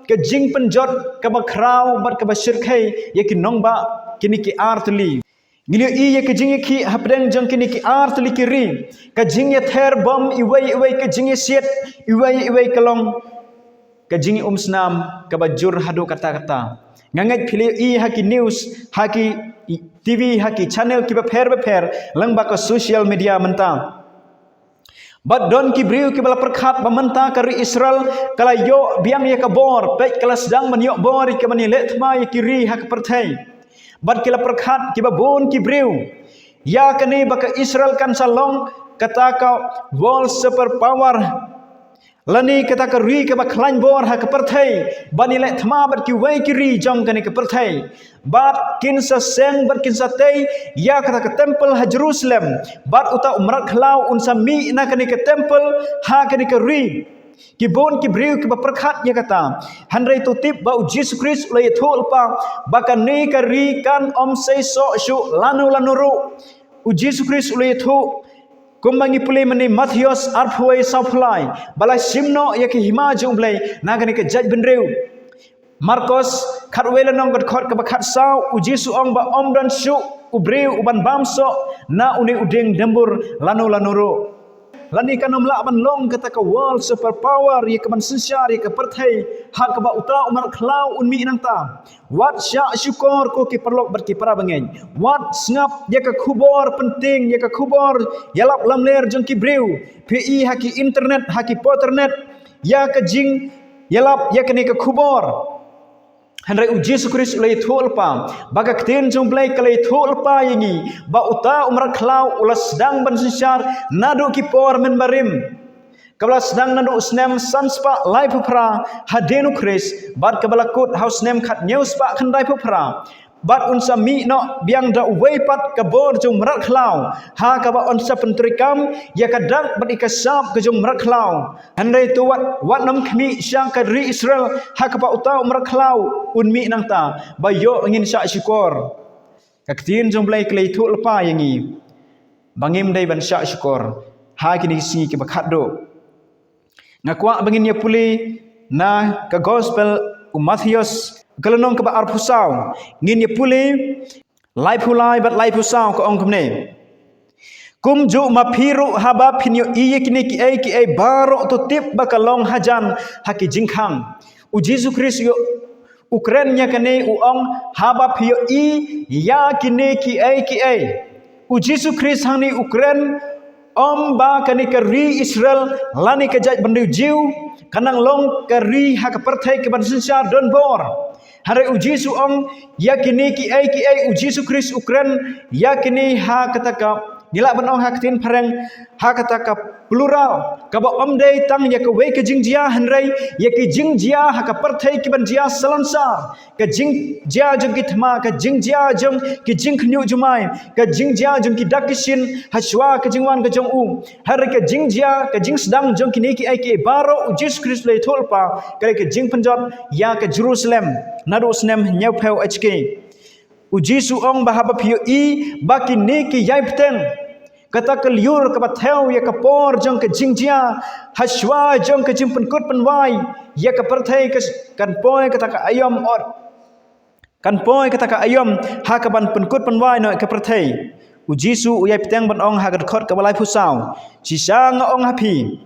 ka jingpynjot kaba khraw bad kaba shyrkhei ïa ki nongbah kine ki ar tylli. Ngi ïohi ïa ka jingïakhih hapdeng jong kine ki ar tylli ki ri, ka jingïather bom iwei iwei, ka jingïasiat iwei iwei, ka long ka jingïaumsnam kaba jur haduh katta katta. Nga ngeit phi la ïohi ha ki news, ha ki T V, ha ki channel kiba pher bapher, lyngba ka social media mynta. Bad don ki briew kiba la pyrkhat ba mynta ka ri Israel ka la ïoh biang ïa ka bor, peit ka la sdang ban ïoh bor ïa kaban ïaleh thma ïa ki ri ha ka pyrthei. Bad ki la pyrkhat kiba bun ki briew ïa kane ba ka Israel kan sa long kata ka world superpower, lane kata ka ri kaba khlaiñ bor ha ka pyrthei, ban ïaleh thma bad kiwei ki ri jong kane ka pyrthei. Bad kin sa seng bad kin sa tei ïa kata ka temple ha Jerusalem. Bad uta u mrad khlaw un sa mih na kane ka temple ha kane ka ri. Ki bun ki briew kiba pyrkhat ïa kata. Hynrei to tip ba u Jisu Khrist u la ïathuh lypa ba kane ka ri kan ym sei soh shuh lano lano ruh. U Jisu Khrist u la ïathuh, kumba ngi pule mynne Mathaios arphew wei sawphew lai, ba la shim noh ïa ka hima jong U Blei na kane ka jaitbynriew. Markos khatwei lynnong, ka dkhot kaba khatsaw, u Jisu u ong ba ym don shuh u briew uban bam soh na une u dieng dumbur lano lano ruh. Lane kan ym lah ban long kata ka world superpower ïa kaban synshar ïa ka pyrthei ha kaba uta u mrad khlaw un mih nangta. Wat shah shukor ko ki paralok bad ki para bangeit. Wat sngap ïa ka khubor pynthing, ïa ka khubor ïalap lamler jong ki briew. Phi i ha ki internet, ha ki poternet, ïa ka jingïalap ïa kane ka khubor. Hynrei u Jisu Khrist u la ïathuh lypa ba ka ktien jong U Blei ka la ïathuh lypa ïa ngi ba uta u mrad khlaw u la sdang ban synshar naduh ki por mynbarim. kaba la sdang naduh u snem san spah laiphew phra hadien u Khrist, bad kaba la kut ha u snem khathynñiew spah khyndaiphew phra. Bad un sa mih noh biang da uwei pat ka bor jong u mrad khlaw, ha kaba un sa pyntreikam ïa ka dak bad ïa ka sap ka jong u mrad khlaw. Hynrei to wat, wat nym khmih sha ka ri Israel, ha kaba uta u mrad khlaw un mih nangta, ba ïoh ngin shah shukor. Ka ktien jong U Blei ka la ïathuh lypa ïa ngi ba ngim dei ban shah shukor ha kine ki sngi kiba khatduh. Nga kwah ba ngin ïa pule na ka Gospel u Mathaios, ka lynnong kaba arphew saw. Ngin ïa pule laiphew lai bad laiphew saw, ka ong kumne: Kumjuh ma phi ruh, haba phin ïohi ïa kine kiei kiei baroh, to tip ba ka long hajan ha ki jingkhang. U Jisu Khrist ïoh u kren ïa kane, u ong, haba phi ïohi ïa kine kiei kiei. U Jisu Khrist hangne u kren ym ba kane ka ri Israel lane ka jaitbynriew Jiw kan nang long ka ri ha ka pyrthei kaban synshar donbor. Hynrei u Jisu ong ïa kine kiei kiei, u Jisu Khrist u kren ïa kine ha kata ka, ngi lah ban ong ha ka ktien phareng, ha kata ka plural, kaba ym dei tang ïa kawei ka jingjia, hynrei ïa ki jingjia ha ka pyrthei kiban jia salonsar. Ka jingjia jong ki thma, ka jingjia jong ki jingkhynñiuh jumai, ka jingjia jong ki dak ki shin hashwa ka jingwan ka jong u. Hynrei ka jingjia, ka jingsdang jong kine kiei kiei baroh, u Jisu Khrist u la ïathuh lypa, ka dei ka jingpynjot ïa ka Jerusalem naduh u snem hynñiewphew H K. U Jisu u ong ba haba phi ïohi ba kine ki ïai bteng, kata ka lyiur kaba thew ïa ka por jong ka jingjia, hashwa jong ka jingpynkut pynwai ïa ka pyrthei, ka, kan poi kata ka aïom ot, kan poi kata ka aïom ha kaban pynkut pynwai noh ïa ka pyrthei. U Jisu u ïai bteng ban ong ha ka dkhot kaba laiphew saw: Shisha nga ong ha phi,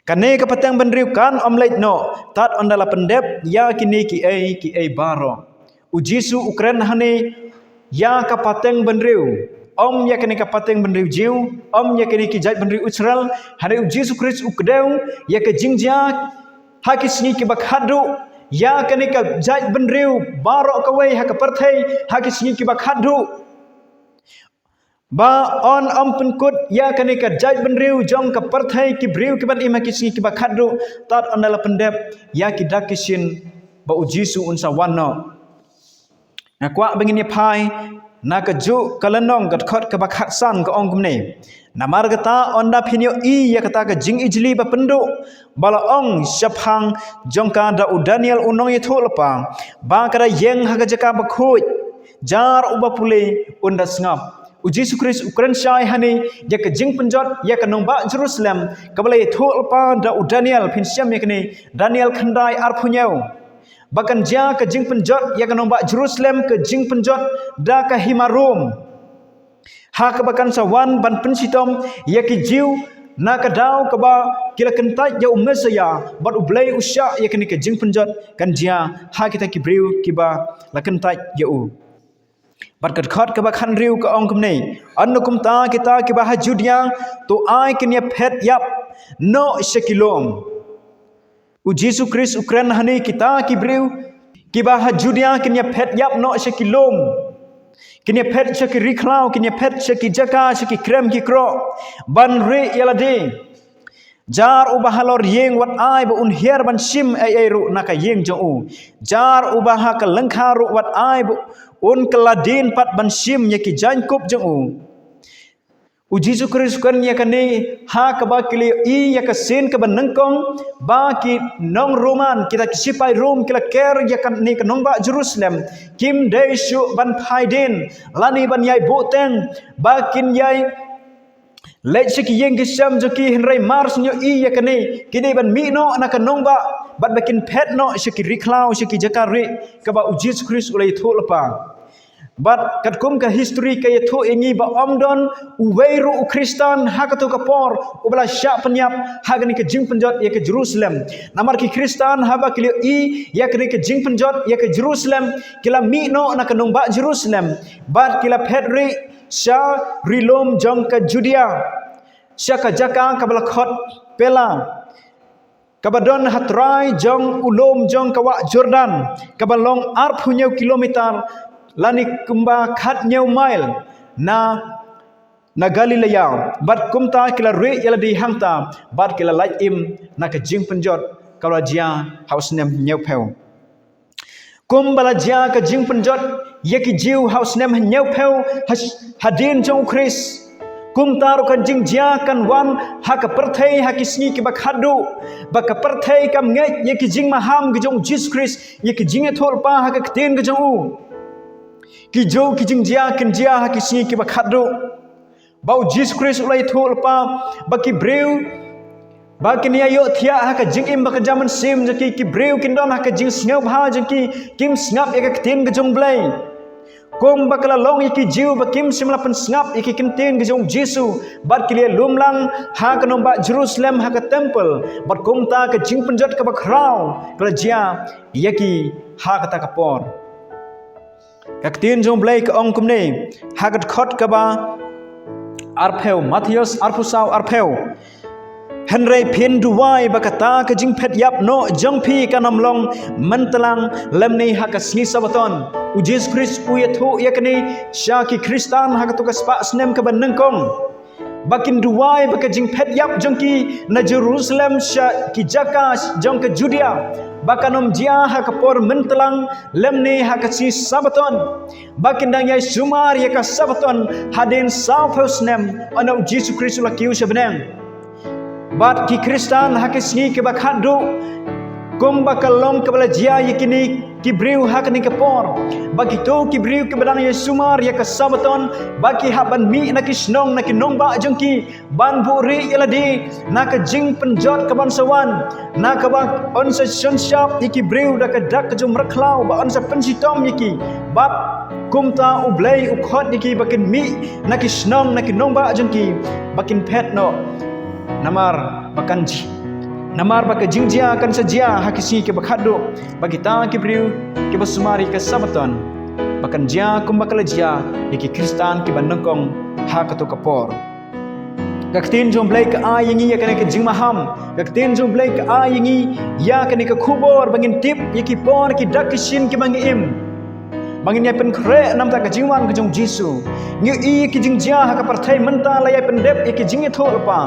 kane ka pateng bynriew kan ym leit noh tad ynda la pyndep ïa kine kiei kiei baroh. U Jisu u kren hangne ïa ka pateng bynriew, ym ïa kane ka pateng bynriew Jiw, ym ïa kine ki jaitbynriew Israel. Hynrei u Jisu Khrist u kdew ïa ka jingjia ha ki sngi kiba khatduh, ïa kane ka jaitbynriew baroh kawei ha ka pyrthei ha ki sngi kiba khatduh. Ba yn ym pynkut ïa kane ka jaitbynriew jong ka pyrthei, ki briew kiban im ha ki sngi kiba khatduh, tad ynda la pyndep ïa ki dak ki shin ba u Jisu un sa wan noh. Nga kwah ba ngin ïa phai na kajuh ka lynnong, ka dkhot kaba khatsan, ka ong kumne: Namar kata, ynda phin ïohi ïa kata ka jingijli ba pynduh ba la ong shaphang jong ka da u Daniel u nongïathuh lypa, ba ka da ïeng ha ka jaka bakhuid, jar uba pule un da sngap. U Jisu Khrist u kren shai hangne ïa ka jingpynjot ïa ka nongbah Jerusalem kaba la ïathuh lypa da u Daniel. Phin shem ïa kane, Daniel khyndai arphew hynñiew, ba kan jia ka jingpynjot ïa ka nongbah Jerusalem, ka jingpynjot da ka hima Rom, ha kaba kan sa wan ban pynshitom ïa ki Jiw na ka daw kaba ki la kyntait ïa u Messaïah, bad U Blei u shah ïa kane ka jingpynjot kan jia ha kita ki briew kiba la kyntait ïa u. Bad ka dkhot kaba khathynriew ka ong kumne: Ynda kumta kita kiba ha Judia, to ai kin ïa phet ïap noh sha ki lum. U Jisu Khrist u kren hangne, kita ki briew kiba ha Judia kin ïa phet ïap noh sha ki lum, kin ïa phet sha ki ri khlaw, kin ïa phet sha ki jaka, sha ki krem ki kroh, ban rieh ïa lade. Jar uba halor ïing, wat ai ba un hiar ban shim ei ei ruh na ka ïing jong u. Jar uba ha ka lyngkha ruh, wat ai ba un kylla dien pat ban shim ïa ki jaiñkup jong u. U Jisu Khrist u kren ïa kane ha kaba ki la ïohi ïa ka sien kaba nyngkong, ba ki nong Roman, kita ki sipai Rom, ki la ker ïa kane ka nongbah Jerusalem. Kim dei shuh ban phai dien lane ban ïai buhteng ba kin ïai leit sha ki ïing ki sem jong ki, hynrei mar shu ïohi ïa kane, ki dei ban mih noh na ka nongbah bad ba kin phet noh sha ki ri khlaw, sha ki jaka rieh, kaba u Jisu Khrist u la ïathuh lypa. Bad katkum ka history ka ïathuh ïa ngi ba ym don uwei ruh u Khristan ha kato ka por uba la shah pynïap ha kane ka jingpynjot ïa ka Jerusalem. Namar ki Khristan, haba ki la ïohi ïa kane ka jingpynjot ïa ka Jerusalem, ki la mih noh na ka nongbah Jerusalem bad ki la phet rieh sha ri lum jong ka Judia, sha ka jaka kaba la khot Pella, kaba don ha trai jong u lum jong ka wah Jordan, kaba long arphew hynñiew kilometer lane kumba khathynñiew mail na na Galilea, bad kumta ki la rieh ïa lade hangta, bad ki la lait im na ka jingpynjot kaba la jia ha u snem hynñiewphew. Kumba la jia ka jingpynjot ïa ki Jiw ha u snem hynñiewphew ha-, hadien jong u Khrist, kumta ruh ka jingjia kan wan ha ka pyrthei ha ki sngi kiba khatduh, ba ka pyrthei kam ngeit ïa ki jingmaham ki jong u Jisu Khrist, ïa ki jingïathuhlypa ha ka ktien ka jong u. Ki ju ki jingjia kin jia ha ki sngi kiba khatduh. Ba u Jisu Khrist u la ïathuhlypa ba ki briew ba kin ïa ïohthiah ha ka jingim ba kynja mynsiem jong ki, ki briew kin don ha ka jingsngewbha jong ki, kim sngap ïa ka ktien ka jong u Blei. Kumba ka la long ïa ki Jiw ba kim shym la pynsngap ïa ki ktien ka jong u Jisu, bad ki la lum lang ha ka nongbah Jerusalem ha ka templ, bad kumta ka jingpynjot kaba khraw ka la jia ïa ki ha kata ka por. Ka ktien jong u Blei ka ong kumne, ha ka dkhot kaba arphew, Mathaios arphew saw arphew. Hynrei phin duwai ba kata ka jingphet ïap noh jong phi kan ym long mynta lang lymne ha ka sngi Sabaton. U Jisu Khrist u ïathuh ïa kane sha ki Khristan ha kato ka spah snem kaba nyngkong. Ba kin duwai ba ka jingphet ïap jong ki na Jerusalem sha ki jaka jong ka Judea, ba kan ym jia ha ka por mynta lang lymne ha ka sngi Sabaton. Ba kin dang ïai sumar ïa ka Sabaton hadien sawphew snem, ynda u Jisu Khrist u la kiew sha bneng. Bad ki Khristan ha ki sngi kiba khatduh, kumba ka long kaba la jia ïa kine ki briew ha kane ka por, ba kito ki briew kiba dang ïai sumar ïa ka Sabaton, ba ki hap ban mih na ki shnong na ki nongbah jong ki, ban buhrieh ïa lade na ka jingpynjot kaban sa wan, na kaba yn sa synshar ïa ki briew da ka dak ka jong u mrad khlaw, ba yn sa pynshitom ïa ki. Bad kumta u Blei u khot ïa ki ba kin mih na ki shnong na ki nongbah jong ki, ba kin phet noh. Namar ba kan ji-, namar ba ka jingjia kan sa jia ha ki sngi kiba khatduh, ba kita ki briew kiba sumar ïa ka Sabaton, ba kan jia kumba ka la jia ïa ki Khristan kiba nyngkong ha kato ka por. Ka ktien jong u Blei ka ai ïa ngi ïa kane ka jingmaham. Ka ktien jong u Blei ka ai ïa ngi ïa kane ka khubor ba ngin tip ïa ki por ki dak ki shin kiba ngi im. Ba ngin ïa pynkhreh namar ka jingwan ka jong u Jisu. Ngi ïohi ki jingjia ha ka pyrthei mynta la ïa pyndep ïa ki jingïathuhlypa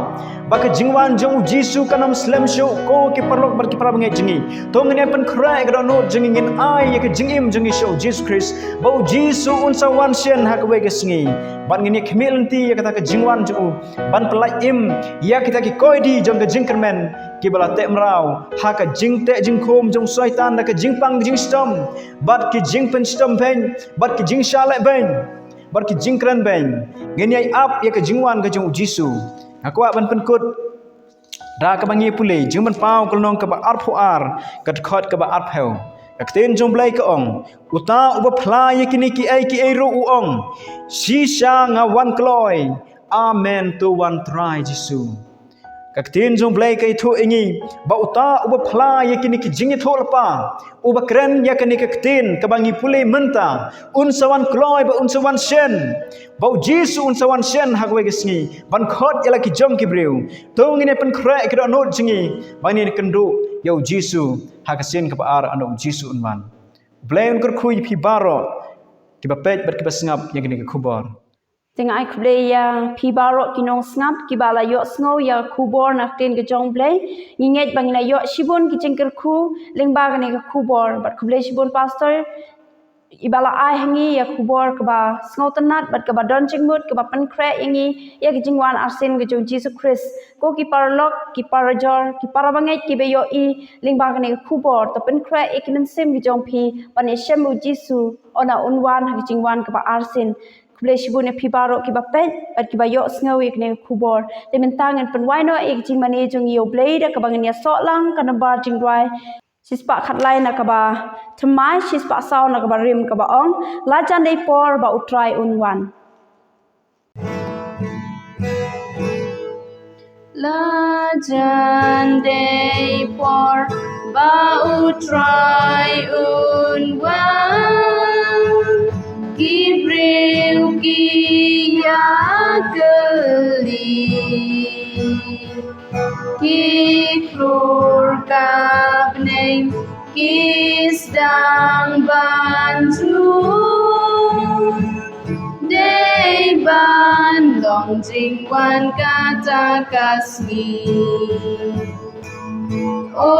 ba ka jingwan jong u Jisu kan ym slem shuh, ko ki paralok bad ki parabangeit jong ngi. To ngin ïa pynkhreh ïa ka dohnud jong ngi, ngin ai ïa ka jingim jong ngi sha u Jisu Khrist, ba u Jisu un sa wan shen ha kawei ka sngi. Bad ngin ïa khmih lynti ïa kata ka jingwan jong u, ban pyllait im ïa kita ki koidi jong ka jingkyrmen kiba la teh mraw ha ka jingteh jingkhum jong u Soitan da ka jingpang jingshitom, bad ki jingpynshitom beiñ, bad ki jingshah leh beiñ, bad ki jingkren beiñ. Ngin ïai ap ïa ka jingwan ka jong u Jisu. Nga kwah ban pynkut da kaba ngi pule Jingpynpaw ka lynnong kaba arphew ar, ka dkhot kaba arphew. Ka ktien jong u Blei ka ong, uta uba phla ïa kine kiei kiei ruh u ong, shisha nga wan kloi. Amen, to wan Trai Jisu. Ka ktien jong u Blei ka ïathuh ïa ngi ba uta uba phla ïa kine ki jingïathuhlypa, uba kren ïa kane ka ktien kaba ngi pule mynta, un sa wan kloi, ba un sa wan shen, ba u Jisu un sa wan shen ha kawei ka sngi ban khot ïa la ki jong ki briew. To ngin ïa pynkhreh ïa ka dohnud jong ngi ba ngin ïa kynduh ïa u Jisu ha ka sien kaba ar, ynda u Jisu un wan. U Blei un kyrkhu ïa phi baroh kiba peit bad kiba sngap ïa kane ka khubor. Te nga ai khublei ïa phi baroh ki nongsngap kiba la ïohsngew ïa ka khubor na ka ktien ka jong u Blei. Ngi ngeit ba ngin ïa ïoh shibun ki jingkyrkhu lyngba kane ka khubor. Bad khublei shibun Pastor, iba la ai ha ngi ïa ka khubor kaba sngewtynnat bad kaba don jingmut, kaba pynkhreh ïa ngi ïa ka jingwan arsien ka jong u Jisu Khrist. Ko ki paralok, ki parajor, ki parabangeit kiba ïohi lyngba kane ka khubor, to pynkhreh ïa ki mynsiem ki jong phi ban ïashem u Jisu ynda un wan ha ka jingwan kaba arsien. Khublei shibun ïa phi baroh kiba peit bad kiba ïohsngew ïa kane ka khubor. Te mynta ngin pynwai noh ïa ka jingmane jong ngi ïa u Blei da kaba ngin ïasoh lang ka nambar jingrwai shispah khatlai na kaba thymmai, shispah saw na kaba rim, kaba ong, La jan dei por ba u Trai un wan. La jan dei por ba u Trai un wan, ki briew ki ïa kylli, ki klur ka bneng ki sdang ban jur, dei ban long long jingwan kata ka sngi. O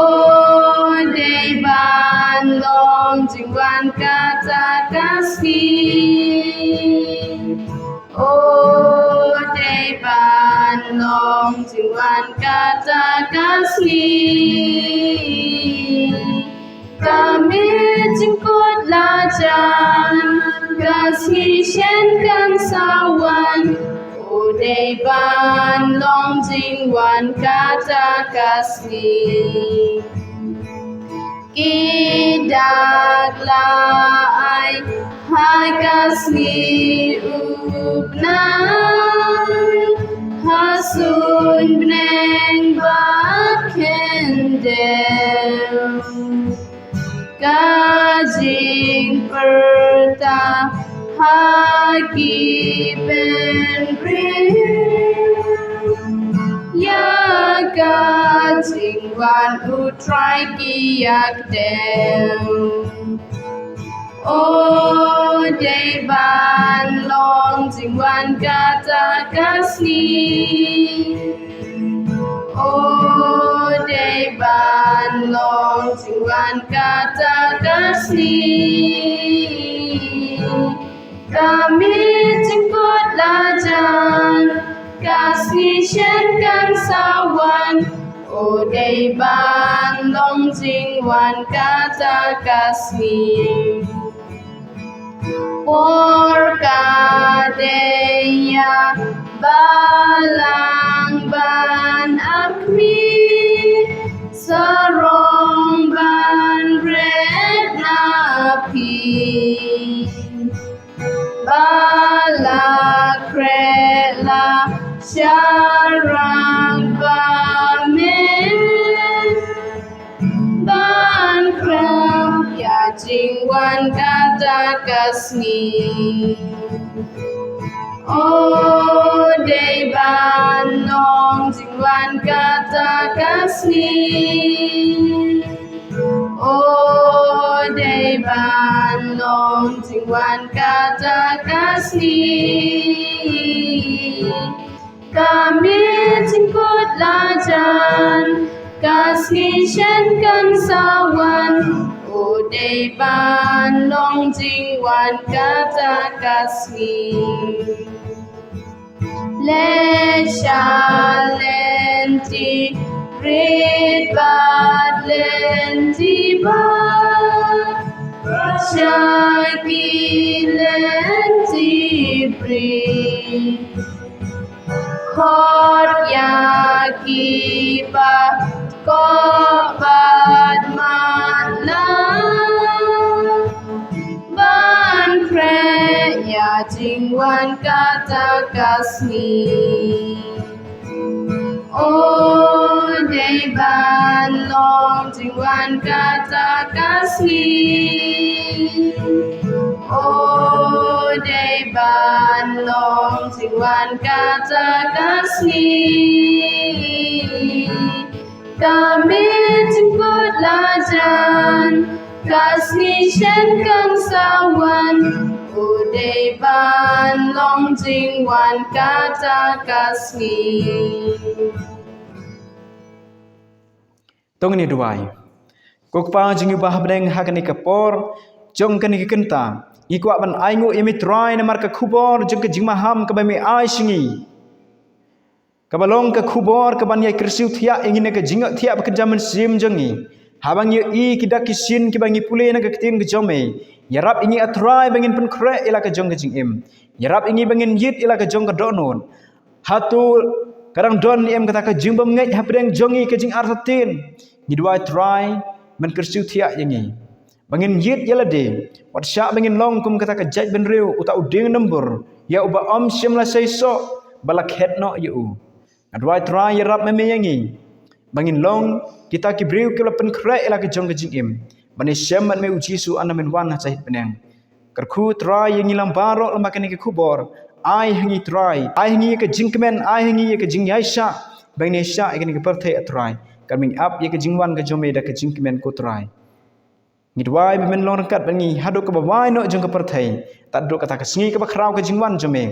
dei ban long jingwan kata ka sngi. O dei ban long jingwan kata ka sngi. Ka miet jingkut la jan, ka sngi shen kan sa wan. O dei ban long jingwan kata ka sngi. Ki dak la ai ha ka sngi u bnai, ha suiñ bneng bad khyndew. Ka jingpyrta ha ki bynriew, ïa ka jingwan U Trai ki ïa kdew. O dei ban long jingwan kata ka sngi. O dei ban long jingwan kata ka sngi. Ka miet jingkut la jan, ka sngi shen kan sa wan. O dei ban long jingwan kata ka sngi. Por ka dei ïa balang ban ap miet, sarong ban rit na phi. Ba la khreh la sharang ba me ban khreh ïa jingwan kata ka sngi. O dei ban long jingwan kata ka sngi. O dei ban long jingwan kata ka sngi. Ka miet jingkut la jan, ka sngi shen kan sa wan. O dei ban long jingwan kata ka sngi. Leit sha lynti rit bad lynti bah, sha ki lynti briew. Khot ïa ki ba koh bad matlah, ban khreh ïa jingwan kata ka sngi. O dei ban long jingwan kata ka sngi. O dei ban long jingwan kata ka sngi. Ka miet jingkut la jan, ka sngi shen kan sa wan. O dei ban long jingwan kata ka sngi. To ngin ïa duwai. Ko Kpa jong ngi ba ha bneng, ha kane ka por jong kane ka kynta, ngi kwah ban ainguh ïa me Trai namar ka khubor jong ka jingmaham kaba me ai sha ngi. Kaba long ka khubor kaban ïa kyrsiew thiah ïa ngi na ka jingïohthiah ba kynja mynsiem jong ngi. Haba ngi ïohi ki dak ki shin kiba ngi pule na ka ktien ka jong me, ïarap ïa ngi A Trai ba ngin pynkhreh ïa la ka jong ka jingim. Ïarap ïa ngi ba ngin ïit ïa la ka jong ka dohnud. Hato ka dang don ne em kata ka jingbymngeit hapdeng jong ngi, ka jingartatien? Ngi duwai Trai, men kyrsiew thiah ïa ngi ba ngin ïit ïa lade, wat shah ba ngin long kum kata ka jaitbynriew, uta u dieng numbur ïa uba ym shym la shai soh ba la khet noh ïa u. Nga duwai Trai, ïarap ma me ïa ngi ba ngin long kita ki briew kiba la pynkhreh ïa la ka jong ka jingim, ban ïashem bad me U Jisu ynda men wan ha shahid bneng. Kyrkhu Trai ïa ngi lang baroh lyngba kane ka khubor. Ai ha ngi Trai, ai ha ngi ïa ka jingkmen, ai ha ngi ïa ka jingïaishah ba ngin ïaishah ïa kane ka pyrthei A Trai, kan ïap ïa ka jingwan ka jong me da ka jingkmen ko Trai. Ngi duwai ba men long ryngkat bad ngi haduh kaba wai noh jong ka pyrthei, tad haduh kata ka sngi kaba khraw ka jingwan jong me,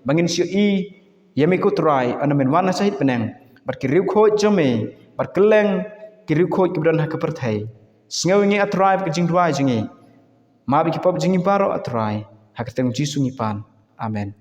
ba ngin shu ïohi Ïa me ko Trai, ynda men wan na shahid bneng bad ki riewkhuid jong me, bad kylleng ki riewkhuid kiba don ha ka pyrthei. Sngew ïa ngi A Trai bad ka jingduwai jong ngi. Map ïa ki pop jong ngi baroh A Trai. Ha ka kyrteng Jisu ngi pan. Amen.